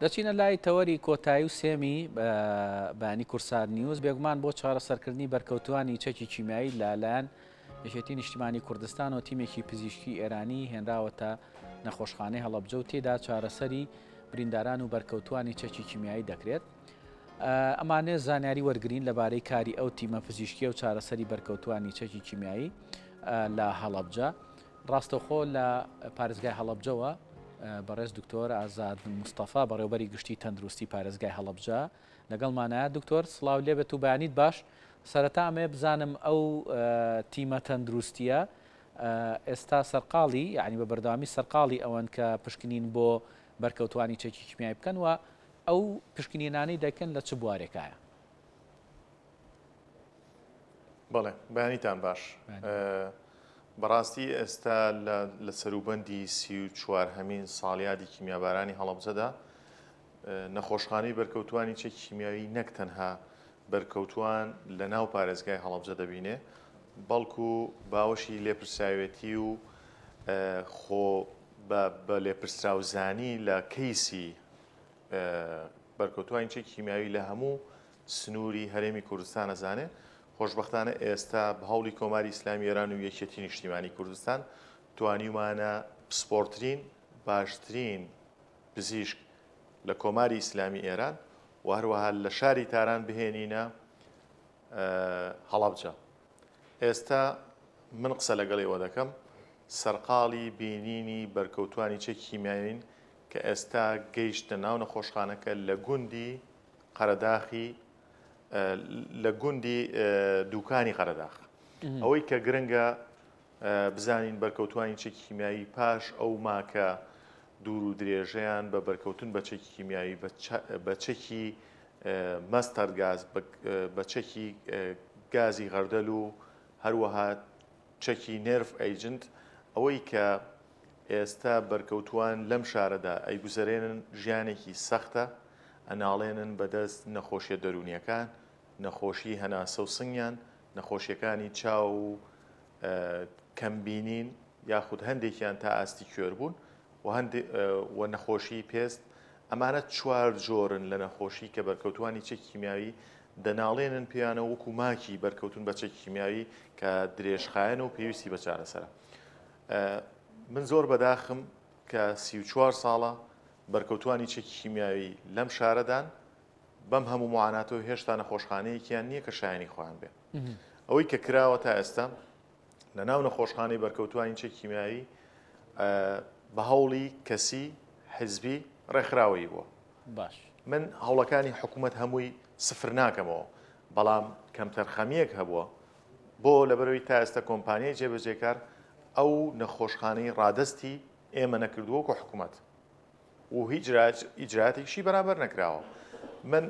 دەچینە لای تەوەری کۆتایی و سێمی بەیانی کورسات نیوز بێگومان بۆ چارەسەرکردنی بەرکەوتوانی چەکی کیمیایی لە لایەن یەکێتی نیشتیمانی کوردستان و تیمێکی پزیشکی ئێرانی هێنراوەتە نەخۆشخانەی هەڵەبجە و تێدا چارەسەری برینداران و بەرکەوتوانی چەکی کیمیایی دەکرێت. ئەمانێ زانیاری وەرگین لەبارەی کاری ئەو تیمە پزیشکیە و چارەسەری بەرکەوتوانی چەکی کیمیایی لە هەڵەبجە. ڕاستەوخۆ لە پارێزگای هەڵەبجەوە بەڕێز دکتۆر ئازاد مستەفا بەڕێوبەری گشتی تەندروستی پارێزگای هەڵەبجە لەگەڵمانایە دکتۆر سڵاو لێبێت و بەیانیت باش سەرەتا ئەمێ بزانم ئەو تیمە تەندروستیە ئێستا سەرقاڵی یعنی بە بەردەوامی سەرقاڵی ئەوەن کە پشکنین بۆ بەرکەوتوانی چەکی کیمیای بکەن و ئەو پشکنینانەی دەکەن لە چ بوارێکایە؟ بەڵێ بەیانیتان باش بەڕاستی ئێستا لە سەروبەندی 34 هەمین ساڵیادی کیمیابارانی هەڵەبجەدا نەخۆشخانەی بەرکەوتوانی چەکی کیمیاوی نەک تەنها بەرکەوتوان لە ناو پارێزگای هەڵەبجە دەبینێ بەڵکو باوەشی لێپرسراوێتی و خۆ بە لێپرسراوزانی لە کەیسی بەرکەوتوانی چەکی کیمیاوی لە هەموو سنووری هەرێمی کوردستان ئەزانێ. خۆشبەختانە ئێستا بە هەوڵی کۆماری ئیسلامی ئێران و یەکێتی نیشتیمانی کوردستان توانیومانە پسپۆڕترین، باشترین پزیشک لە کۆماری ئیسلامی ئێران و هەروەها لە شاری تاران بهێنینە هەڵەبجە. ئێستا من قسە لەگەڵ ئێوە دەکەم سەرقاڵی بینینی بەرکەوتوانی چەکی کیمیاوین کە ئێستا گەیشتنە ناو نەخۆشخانەکە لە گوندی قەرەداخی لە گوندی دوکانی قەرەداخ. ئەوەی کە گرنگە بزانین بەرکەوتوانی چەکی کیمیایی پاش ئەو ماکە دوور و درێژەیان بە بەرکەوتن بە چەکی کیمیایی بە چەکی مەستەر گاز بە چەکی گازی غەردەل و هەروەها چەکی nerve agent ئەوەی کە ئێستا بەرکەوتووان لەم شارەدا ئەیگوزەرێنن ژیانێکی سەختە ئەناڵێنن بەدەست نەخۆشیە دەروونیەکان، نەخۆشی هەناسە و سنگیان، نەخۆشیەکانی چاو و کەم بینین یاخود هەندێکیان تا ئاستی کوێربوون و هەندێ و نەخۆشی پێست ئەمانە چوار جۆرن لە نەخۆشی کە بەرکەوتوانی چەکی کیمیاوی دەناڵێنن پێیانەوە وەکو ماکی بەرکەوتون بە چەکی کیمیاوی کە درێژخایەن و پێویستی بە چارەسەرە. من زۆر بەداخم کە 34 ساڵە بەرکەوتوانی چەکی کیمیاوی لەم شارەدان بەم هەموو معاناتەوە هێشتا نەخۆشخانەیەکیان نییە کە شایانی خۆیان بێ. ئەوەی کە کراوە تا ئێستا لە ناو نەخۆشخانەی بەرکەوتوانی چەکی کیمیاوی بە هەوڵی کەسی حزبی ڕێکخراوەیی بووە. باش. من هەوڵەکانی حکوومەت هەمووی سفر ناکەمەوە بەڵام کەمتەرخەمییەک هەبووە بۆ لەبەرئەوەی تا ئێستا کۆمپانیای جێبەجێکار ئەو نەخۆشخانەی ڕادەستی ئێمە نەکردووە وەکو حکوومەت و هیچ ئیجراتێکشی بەرامبەر نەکراوە. من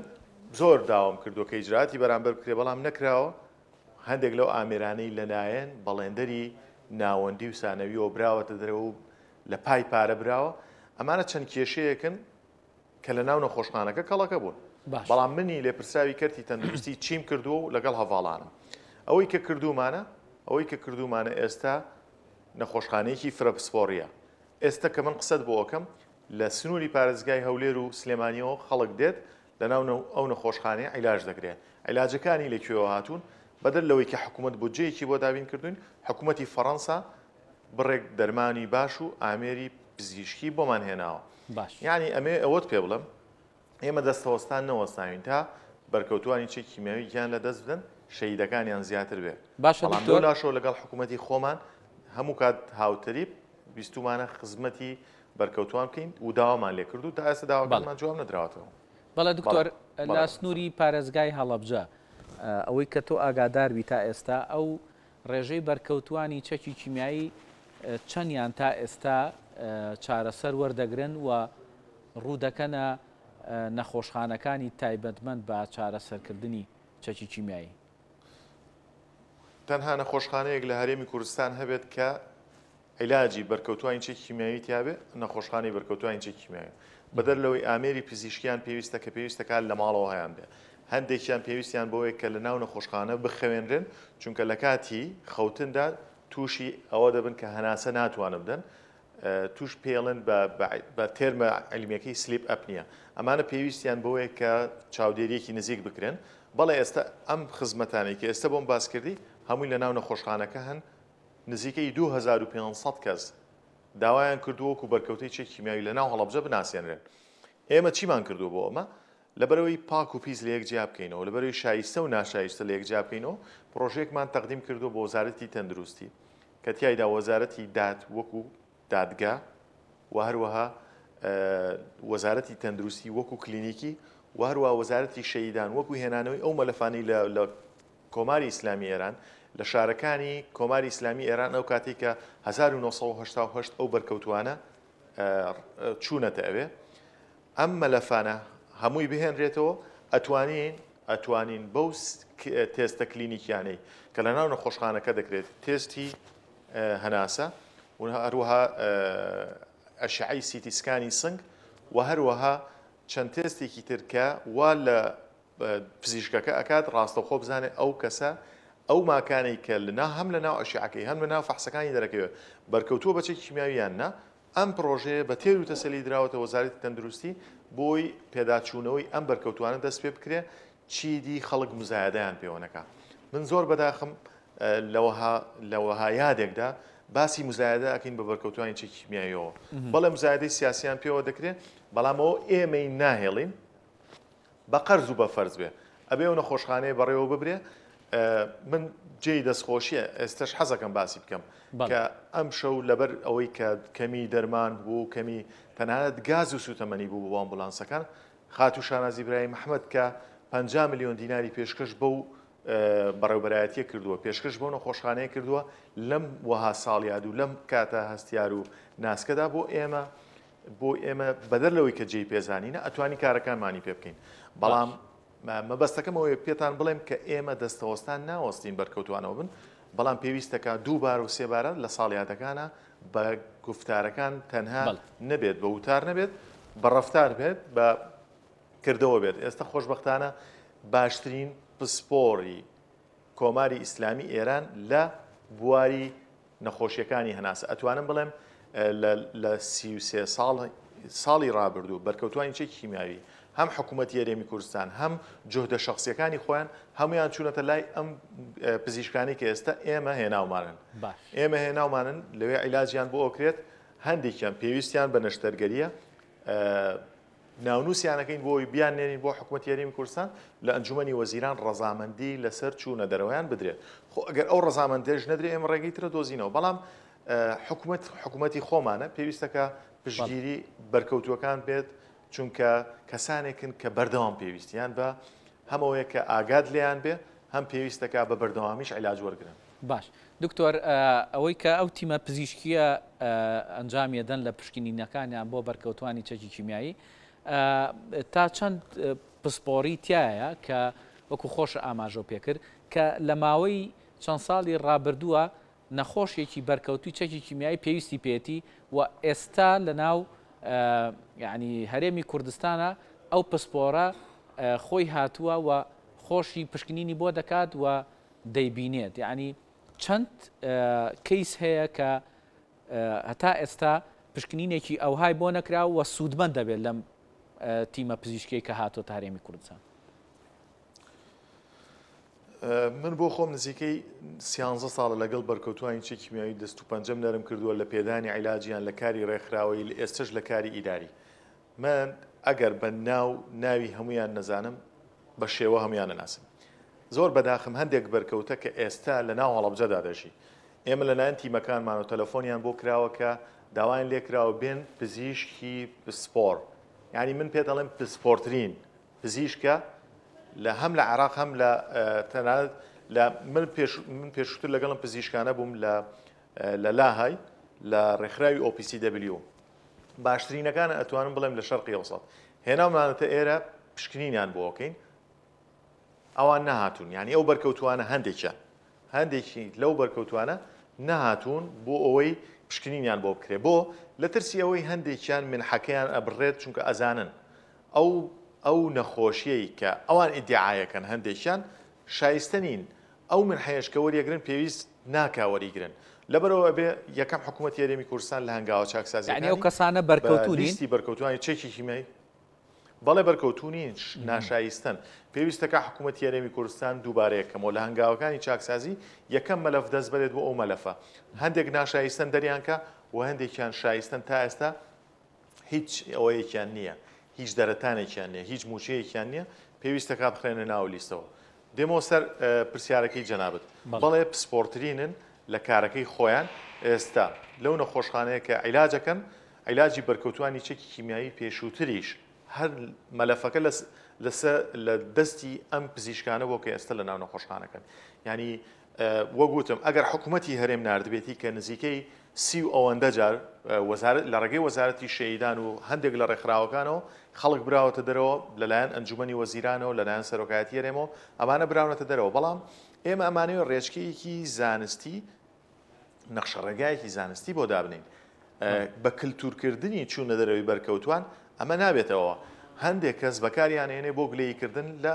زۆر داوام کردووە کە ئیجراتی بەرامبەر بکرێ بەڵام نەکراوە. هەندێک لەو ئامێرانەی لەلایەن بەڵێندەری ناوەندی و سانەویەوە براوەتە دەرەوە و لە پای پارە براوە. ئەمانە چەند کێشەیەکن کە لە ناو نەخۆشخانەکە کەڵەکە بوون. بەڵام منی لێپرسراوی کەرتی تەندروستی چیم کردووە و لەگەڵ هەڤاڵانم ئەوەی کە کردوومانە ئەوەی کە کردوومانە ئێستا نەخۆشخانەیەکی فرە پسپۆڕیە. ئێستا کە من قسەت بۆ ئەکەم لە سنووری پارێزگای هەولێر و سلێمانیەوە خەڵک دێت لە ناو ئەو نەخۆشخانەیە عیلاج دەکرێ. عیلاجەکانی لە کوێوە هاتوون؟ بەدەر لەوەی کە حکوومەت بودجەیەکی بۆ دابین کردووین، حکوومەتی فەڕەنسا بڕێک دەرمانی باش و ئامێری پزیشکی بۆمان هێناوە. باش. یانی ئەمەوێ ئەوەت پێ بڵێم ئێمە دەستەوەستان نەوەستاوین تا بەرکەوتوانی چەکی کیمیاوی گیان لە دەست بدەن، شەهیدەکانیان زیاتر بێ. باشە بەڵام لەو دکتۆر. لاشەوە لەگەڵ حکوومەتی خۆمان هەموو کات هاوتەریب ویستوومانە خزمەتی بەرکەوتوان بکەین و داوامان لێ کردوو تا ئێستا بەڵێ. داواکانمان جواب نەدراوەتەوە. بەڵێ بەڵێ دکتۆر بەڵێ لە بەڕێزم. سنووری پارێزگای هەڵەبجە ئەوەی کە تۆ ئاگادار بی تا ئێستا ئەو ڕێژەی بەرکەوتووانی چەکی کیمیایی چەندیان تا ئێستا چارەسەر وەردەگرن و ڕوودەکەنە نەخۆشخانەکانی تایبەتمەند بە چارەسەرکردنی چەکی کیمیایی؟ تەنها نەخۆشخانەیەک لە هەرێمی کوردستان هەبێت کە عیلاجی بەرکەوتوانی چەکی کیمیاوی تیابێ، نەخۆشخانەی بەرکەوتوانی چەکی کیمیاوی. بەدەر لەوەی ئامێری پزیشکیان پێویستە کە پێویستە کات لە ماڵەوە هەیان بێ. هەندێکیان پێویستیان بەوەیە کە لە ناو نەخۆشخانە بخەوێنرێن، چونکە لە کاتی خەوتندا تووشی ئەوە دەبن کە هەناسە ناتوانن بدەن. توش پێڵن بە بە تێرمە عیلمیەکەی sleep apnea ئەمانە پێویستیان بەوەیە کە چاودێریەکی نزیک بکرێن بەڵێ ئێستا ئەم خزمەتانەی کە ئێستا بۆم باس کردی هەمووی لە ناو نەخۆشخانەکە هەن نزیکەی 2500 کەس داوایان کردووە وەکو بەرکەوتەی چەکی کیمیاوی لە ناو هەڵەبجە بناسێنرێن ئێمە چیمان کردووە بۆ ئەمە لەبەرئەوەی پاک و پیس لەیەک جیا بکەینەوە، لەبەرئەوەی شایستە و ناشایستە لەیەک جیا بکەینەوە، پڕۆژەیەکمان تەقدیم کردووە بۆ وەزارەتی تەندروستی کە تیایدا وەزارەتی داد وەکو دادگا و هەروەها وەزارەتی تەندروستی وەکو کلینیکی و هەروەها وەزارەتی شەهیدان وەکو هێنانەوەی ئەو مەلەفانەی لە کۆماری ئیسلامی ئێران لە شارەکانی کۆماری ئیسلامی ئێران ئەو کاتێک کە 1970 ئەو بەرکەوتوانە چوونەتە ئەوێ ئەم مەلەفانە هەمووی بهێنرێتەوە ئەتوانین ئەتوانین بەو تێستە کلینیکیانەی کە لە ناو نەخۆشخانەکە دەکرێت تێستی هەناسە و هەروەها ئەشعەی CT scan ی سنگ و هەروەها چەند تێستێکی تر کە وا لە پزیشکەکە ئەکات ڕاستەوخۆ بزانێت ئەو کەسە ئەو ماکانەی کە لەنا هەم لە ناو ئەشعەکەی هەم لە ناو فەحسەکانی دەرەکەوێت بەرکەوتووە بە چەکی کیمیاوی یان نا ئەم پڕۆژەیە بە تێر و تەسەلی دراوەتە وەزارەتی تەندروستی بۆی پێداچوونەوەی ئەم بەرکەوتوانە دەست پێ بکرێ چیدی خەڵک مزایەدەیان پێوە نەکا. من زۆر بەداخم لەوەها لەوەها یادێکدا باسی مزایەدە ئەکەین بە بەرکەوتوانی چەکی کیمیاییەوە. بەڵێ مزایەدەی سیاسیان پێوە دەکرێ بەڵام ئەوە ئێمەی ناهێڵین بە قەرز و بە فەرز بێ ئەبێ ئەو نەخۆشخانەیە بەڕێوە ببرێ من جێی دەستخۆشیە ئێستش حەزەکەم باسی بکەم کە ئەم شەو لەبەر ئەوەی کە کەمی دەرمان بوو کەمی تەنانەت گاز و سوتەمەنی بوو بۆ ئەمبولانسەکان خاتوو شانازی برایم ئەحمەد کە 50 میلیۆن دیناری پێشکەش بەو بەڕێوبەرایەتیە کردووە پێشکەش بەو نەخۆشخانەیە کردووە لەم وەها ساڵیاد و لەم کاتە هەستیار و ناسکەدا بۆ ئێمە بۆ ئێمە بەدەر لەوەی کە جێی پێزانینە ئەتوانی کارەکانمانی پێ بکەین بەڵام مەبەستەکەم ئەوەیە پێتان بڵێم کە ئێمە دەستەوەستان ناوەستین بەرکەوتوانەوە بن بەڵام پێویستەکە دووبارە و سێبارە لە ساڵیادەکانە بە گفتارەکان تەنها نەبێت بە وتار نەبێت بە ڕفتار بێت بە کردەوە بێت ئێستا خۆشببختانە باشترین پسپۆری کۆماری ئیسلامی ئێران لە بواری نەخۆشیەکانی هەناسە ئەتوانم بڵێم لە 33 ساڵ ساڵی ڕابردوو بەرکەوتوانی چەکی کیمیاوی هەم حکوومەتی هەرێمی کوردستان هەم جوهدە شخصیەکانی خۆیان هەمویان چوونەتە لای ئەم پزیشکانی کە ئێستا ئێمە هێناومانن ئێمە هێناومانن لەوێ عیلاجیان بۆ ئەکرێت هەندێکیان پێویستیان بە نەشتەرگەریە ناونووسیان ئەکەین بۆ ئەوەی بیاننێرین بۆ حکومەتی هەرێمی کوردستان لە ئەنجومەنی وەزیران ڕەزامەندی لەسەر چوونە دەرەوەیان بدرێت. خۆ ئەگەر ئەو ڕەزامەندیەش نەدرێ ئێمە ڕێگەی ترە دۆزینەوە. بەڵام حکومەت حکومەتی خۆمانە پێویستە کە پشتگیری بەرکەوتووەکان بێت چونکە کەسانێکن کە بەردەوام پێویستیان بە هەم ئەوەیە کە ئاگات لێیان بێ هەم پێویستەکە بە بەردەوامیش عیلاج وەرگرن. باش دکتۆر ئەوەی کە ئەو تیمە پزیشکیە ئەنجامیەدەن لە پشکنینەکانیان بۆ بەرکەوتوانی چەکی کیمیایی تا چەند پسپۆری تایە کە وەکو خۆش ئاماژەو پێکرد کە لە ماوەی چەند ساڵی ڕابردووە نەخۆشێکی بەرکەوتوی چەکی کیمیایی پێویستی پێێتی و ئێستا لە ناو یعنی هەرێمی کوردستانە ئەو پسپۆرە خۆی هاتووە و خۆشی پشکنینی بۆ دەکات و دەیبینێت یەعنی چەند کەیس هەیە کە هەتا ئێستا پشکنینێکی ئەوهای بۆ نەکرا و سوودمەند دەبێت لەم تیمە پزیشکیەی کە هاتۆتە هەرێمی کوردستان؟ من بۆ خۆم نزیکەی سیانزە ساڵە لەگەڵ بەرکەوتوانی چەکی کیمیاوی دەست و پەنجەم نەرم کردووە لە پێدانی عیلاجیان لە کاری ڕێکخراوەیی لە ئێستەش لە کاری ئیداری من ئەگەر بە ناو ناوی هەموویان نەزانم بە شێوە هەموویان ئەناسم. زۆر بەداخم هەندێک بەرکەوتە کە ئێستا لە ناو هەڵەبجەدا دەژی. ئێمە لە لایەن تیمەکانمانەوە تەلەفۆنیان بۆ کراوە کە داوایان لێ کراوە بێن پزیشکی پسپۆر یانی من پێت ئەڵێم پسپۆرترین پزیشکە لە هەم لە عێراق هەم لە تەنانەت لە من پێش من پێشووتر لەگەڵم پزیشکانە بووم لە لە لاهای لە ڕێکخراوی OPCW باشترینەکانە ئەتوانم بڵێم لە شەرقی ئەوسەت هێناومانەتە ئێرە پشکنینیان بۆ ئەکەین ئەوان نەهاتوون یعنی ئەو بەرکەوتوانە هەندێکیان هەندێکی لەو بەرکەوتوانە نەهاتوون بۆ ئەوەی پشکنینیان بۆ بکرێ بۆ لە ترسی ئەوەی هەندێکیان منحەکەیان ئەبڕێت چونکە ئەزانن ئەو ئەو نەخۆشیەی کە ئەوان ئیدعایەکەن هەندێکیان شایستە نین ئەو منحەیەش کە وەریەگرن پێویست ناکا وەریگرن. لەبەرئەوە ئەبێ یەکەم حکوومەتی هەرێمی کوردستان لە هەنگاوە یانی ئەو چاکسازییەکانی کەسانە بە بەرکەوتوو نین؟ لیستی بەرکەوتووانی چەکی کیمیایی بەڵێ بەرکەوتوو نین، ناشایستەن. پێویستەکا حکوومەتی هەرێمی کوردستان دووبارە یەکەمەوە لە هەنگاوەکانی چاکسازی یەکەم مەلەف دەست بەرێت بۆ ئەو مەلەفە. هەندێک ناشایستەن دەریان کا و هەندێکیان شایستەن تا ئێستا هیچ ئەوەیەکیان نییە، هیچ دەرەتانێکیان نییە، هیچ مووچەیەکیان نییە، پێویستەکا بخرێنە ناو لیستەوە. دێمەوە سەر پرسیارەکەی جەنابت. بەڵێ پسپۆڕترینن لە کارەکەی خۆیان، ئێستا لەو نەخۆشخانەیە کە عیلاجەکەن، عیلاجی بەرکەوتوانی چەکی کیمیایی پێشووتریش هەر مەلەفەکە لەسەر لە دەستی ئەم پزیشکانە بۆ کە ئێستا لە ناو نەخۆشخانەکەن. یعنی وەک وتم ئەگەر حکوومەتی هەرێم ناردبێتی کە نزیکەی سی و ئەوەندە جار وەزارەت لە ڕێگەی وەزارەتی شەهیدان و هەندێک لە ڕێکخراوەکانەوە خەڵک براوەتە دەرەوە لەلایەن ئەنجومەنی وەزیرانەوە لەلایەن سەرۆکایەتی هەرێمەوە ئەمانە براونەتە دەرەوە بەڵام ئێمە ئەمانەوێ ڕێچکەیەکی زانستی نەخشەڕێگایەکی زانستی بۆ دابنین بە کللتورکردنی چوونە دەرەوەی بەرکەوتوان ئەمە نابێتەوە هەندێک کەس بەکاریانێنێ بۆ گلەییکردن لە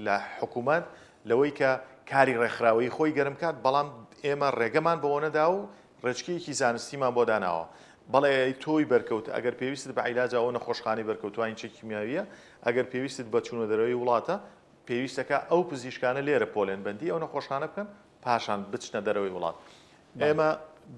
لە حکومەت لەوەی کە کاری ڕێکخراوەیی خۆی گەرم کات، بەڵام ئێمە ڕێگەمان بەوە نەدا و ڕێچکەیەکی زانستیمان بۆ داناوە. بەڵێ ئەی تۆی بەرکەوت ئەگەر پێویستت بە عیلاجە ئەوە نەخۆشخانەی بەرکەوتوانی چەکی کیمیاوییە، ئەگەر پێویستت بە چوونە دەرەوەی وڵاتە، پێویستەکا ئەو پزیشکانە لێرە پۆلێنبەندی ئەو نەخۆشخانە بکەن پاشان بچنە دەرەوەی وڵات. ئێمە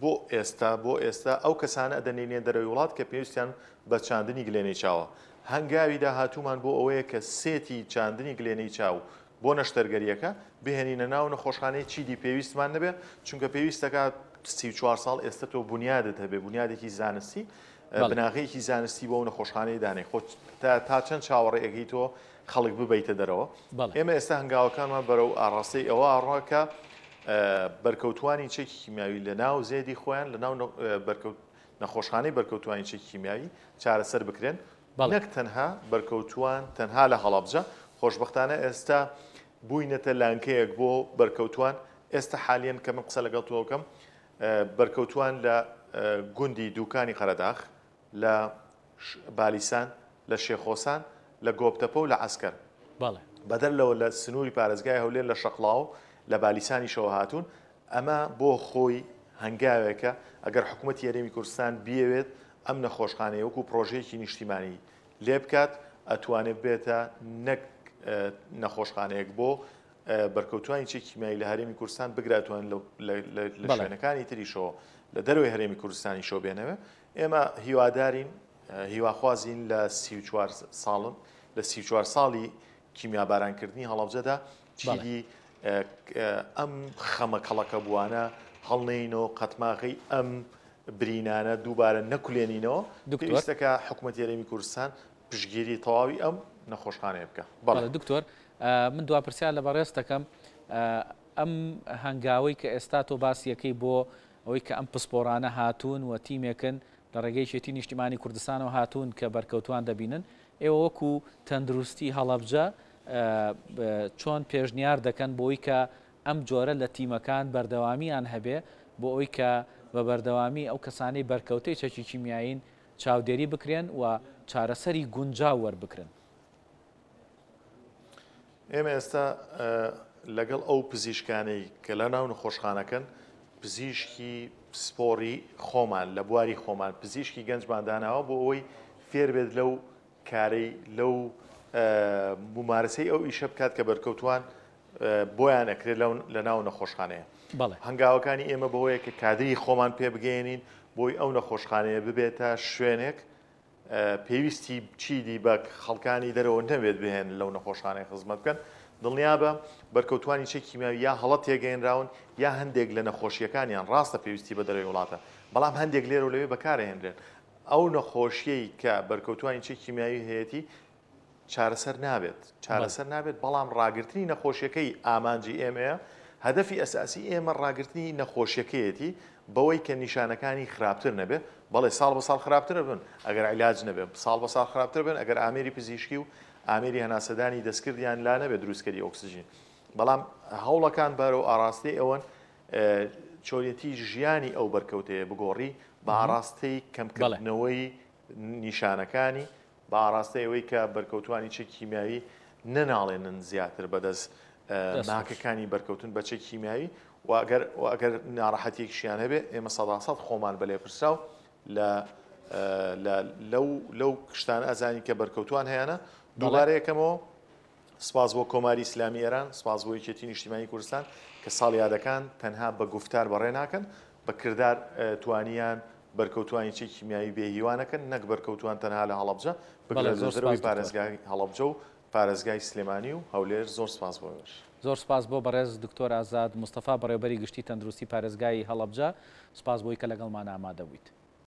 بۆ ئێستا بۆ ئێستا ئەو کەسانە ئەدەنێینە دەرەوەی وڵات کە پێویستیان بە چاندنی گلێنەی چاوە. هەنگاوی داهاتوومان بۆ ئەوەیە کە سێتی چاندنی گلێنەی چاو بۆ نەشتەرگەرییەکە بهێنینە ناو نەخۆشخانەی چیدی پێویستمان نەبێ چونکە پێویستەکە 34 ساڵ ئێستا تۆ بونیادت هەبێ بونیادێکی زانستی بناغەیەکی زانستی بۆ نەخۆشخانەی دانێ خۆ تا چەند چاوەڕێ ئەگەی تۆ خەڵک ببیتە دەرەوە ئێمە ئێستا هەنگاوەکانمان بەرەو ئاڕاستەی ئەوە ئاڕا کە بەرکەوتوانی چەکی کیمیاوی لە ناو زێدی خۆیان لە ناو نەخۆشخانەی بەرکەوتوانی چەکی کیمیاوی چارەسەر بکرێن نەک تەنها بەرکەوتوان تەنها لە هەڵەبجە خۆشبەختانە ئێستا بووینەتە لانکەیەک بۆ بەرکەوتوان ئێستا حالیەن کە من قسە لەگەڵ تۆ بکەم بەرکەوتوان لە گوندی دوکانی قەرەداخ لە بالیسان، لە شێخۆسان، لە گۆپتەپە و لە عەسکەر. بەڵێ. بەدەر لەوە لە سنووری پارێزگای هەولێر لە شەقڵاوە و لە بالیسانیشەوە هاتوون. ئەمە بۆ خۆی هەنگاوێکە ئەگەر حکوومەتی هەرێمی کوردستان بیەوێت ئەم نەخۆشخانەیە وەکوو پڕۆژەیەکی نیشتیمانی لێ بکات ئەتوانێت ببێتە نەک نەخۆشخانەیەک بۆ بەرکەوتوانی چەکی کیمیایی لە هەرێمی کوردستان بگرە ئەتوانن لە شوێنەکانی تریشەوە لە دەرەوەی هەرێمی کوردستانیشەوە بێنەوە. ئێمە هیوادارین، هیواخوازین لە 34 ساڵن لە 34 ساڵی کیمیابارانکردنی هەڵەبجەدا چیدی ئەم خەمە کەڵەکەبووانە هەڵنێینەوە، قەتماغەی ئەم برینانە دووبارە نەکولێنینەوە. پێویستەکە حکوومەتی هەرێمی کوردستان پشتگیری تەواوی ئەم نەخۆشخانەیە بکا. بەڵێ دکتۆر، من دوا پرسیار لە بەڕێزت دەکەم، ئەم هەنگاوەی کە ئێستا تۆ باسیەکەی بۆ ئەوەی کە ئەم پسپۆڕانە هاتوون و تیمێکن لە ڕێگەی یەکێتی نیشتیمانی کوردستانەوە هاتوون کە بەرکەوتوان دەبینن، ئێوە وەکو تەندروستی هەڵەبجە چۆن پێشنیار دەکەن بۆی کە ئەم جۆرە لە تیمەکان بەردەوامیان هەبێ بۆ ئەوی کە بە بەردەوامی ئەو کەسانەی بەرکەوتەی چەکی کیمیایین چاودێری بکرێن و چارەسەری گونجاو وەربگرن؟ ئێمە ئێستا لەگەڵ ئەو پزیشکانەی کە لە ناو نەخۆشخانەکەن پزیشکی پسپۆڕی خۆمان لە بواری خۆمان پزیشکی گەنجمان داناوە بۆ ئەوەی فێر بێت لەو کارەی لەو ممارەسەی ئەو ئیشە بکات کە بەرکەوتوان بۆیان ئەکرێت لە ناو نەخۆشخانەیە. هەنگاوەکانی ئێمە بەوەیە کە کادری خۆمان پێ بگەیەنین بۆی ئەو نەخۆشخانەیە ببێتە شوێنێک پێویستی چیدی بە خەڵکانی دەرەوە نەبێت بهێن لەو نەخۆشخانەیە خزمەت بکەن، دڵنیابە بەرکەوتوانی چەکی کیمیاوی یا هەڵە تێگەیەنراون یا هەندێک لە نەخۆشییەکانیان ڕاستە پێویستی بە دەرەوەی وڵاتە بەڵام هەندێک لێرە و لەوێ بەکارئەهێنرێن ئەو نەخۆشیەی کە بەرکەوتوانی چەکی کیمیاوی هەیەتی چارەسەر نابێت چارەسەر نابێت بەڵام ڕاگرتنی نەخۆشیەکەی ئامانجی ئێمەیە هەدەفی ئەساسی ئێمە ڕاگرتنی نەخۆشیەکەیەتی بەوەی کە نیشانەکانی خراپتر نەبێت بەڵێ ساڵ بە ساڵ خراپتر بن ئەگەر عیلاج نەبێت ساڵ بە ساڵ خراپتر بن ئەگەر ئامێری پزیشکی و ئامێری هەناسەدانی دەستکردیان لا نەبێت دروستکەری ئۆکسجین بەڵام هەوڵەکان بەرەو ئاراستەی ئەوەن چۆنیەتی ژیانی ئەو بەرکەوتەیە بگۆڕی بە ئاراستەی کەمکردنەوەی نیشانەکانی بە ئاڕاستەی ئەوەی کە بەرکەوتوانی چەکی کیمیاوی نەناڵێنن زیاتر بەدەست ماکەکانی بەرکەوتن بە چەکی کیمیاوی. و ئەگەر و ئەگەر ناڕەحەتیەکیشیان هەبێ ئێمە سەداسەد خۆمان بە لێپرسراو لە لە لەو لەو شتانە ئەزانین کە بەرکەوتوان هەیانە. دووبارە یەکەمەوە سپاس بۆ کۆماری ئیسلامی ئێران، سپاس بۆ یەکێتی نیشتیمانی کوردستان کە ساڵیادەکان تەنها بە گوفتار بەڕێ ناکەن، بە کردار توانیان بەرکەوتوانی چەکی کیمیاوی بێ هیوا نەکەن، نەک بەرکەوتوان تەنها لە هەڵەبجە، بگرە لە دەرەوەی پارێزگای هەڵەبجە و پارێزگای سلێمانی و هەولێر. زۆر سپاس بۆ ئێوەش. زۆر سپاس بۆ بەڕێز دکتۆر ئازاد مستەفا بەڕێوەبەری گشتی تەندروستی پارێزگای هەڵەبجە، سپاس بۆی کە لەگەڵمان ئامادە بوویت.